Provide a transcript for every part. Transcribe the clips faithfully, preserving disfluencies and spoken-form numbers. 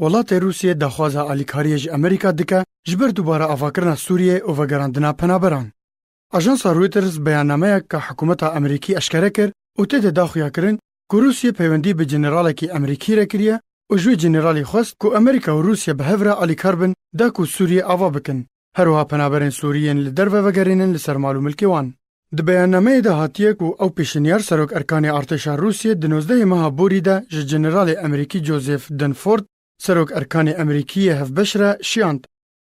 Welatê Rûsiyê daxwaza alîkariyê ji Amerîka dike ji ber dubare avakirina Sûriyê û vegerandina penaberan. Ajansa Reuters beyannameyek ke hikûmeta Amerîkî eşkere kir û tê de da xuyakirin ku Rûsiyê peywendî bi generalekî Amerîkî re kiriye û ji wê generalî xwest ku Amerîka û Rûsya bi hev re alîkar bin da ku Sûriyê ava bikin. Her wiha penaberên Sûrî yên li derve vegerînin li ser mal û milkê wan. Di beyannameyê de hatiye ku ew pêşinyar Serok Erkanê Artêşa Rûsiyê di nozdehê meha Borî de ji Generalê Amerîkî Joseph Dunford, Serok Erkanê Amerîkî yê hevbeş re şiyand.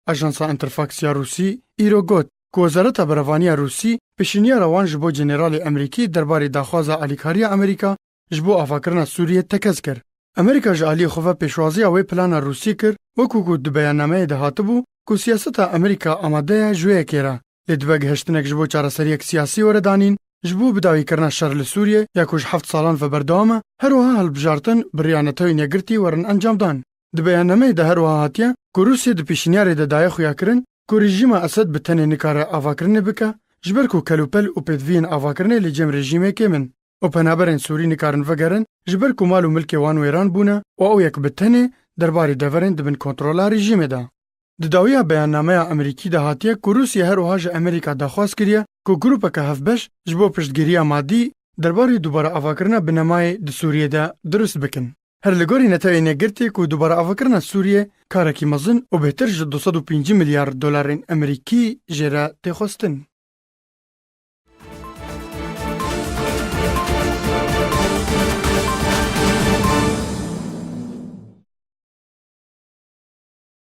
Ajansa Interfax ya Rûsî îro got ku Wezareta Berevaniya Rûsî pêşinyara wan ji bo Generalê Amerîkî derbarê daxwaza alîkariya Amerîka ji bo avakirina Sûriyê tekez kir. Amerîka ji aliyê xwe ve pêşwaziya wê plana Rûsî kir, wekî ku di beyannameyê de hatibû ku siyaseta Amerîka amade ye ji wê yekê re. Lê dibe gihiştinek ji bo çareseriyek siyasî were danîn, ji bo bidawîkirina şer li Sûriyê ya ku ji heft salan ve berdewam e, her wiha hilbijartin bi riya Netewên Yekgirtî werin encamdan. Di beyannameyê de her wiha hatiye ku Rûsya di pêşinyarê de daye xuyakirin ku rejîma Esed bi tenê nikare avakirinê bike, ji ber ku kelûpel û pêdiviyên avakirinê li cem rejîmê kêm in û penaberên Sûrî nikarin vegerin, ji ber ku mal û milkê wan wêran bûne û ew yek bi tenê derbarê deverên di bin kontrola rejîmê de. Di dawiya beyannameya Amerîkî de hatiye ku Rûsya her wiha ji Amerîka daxwaz kiriye ku grûpeke hevbeş ji bo piştgiriya madî derbarê dubare avakirina binemayê di Sûriyê de dirust bikin. Her li gorî Netewên Yekgirtî ku dubare avakirina Sûriyê karekî mezin û bêhtir ji du sed û pêncî milyar dolarên Amerîkî jê re tê xwestin.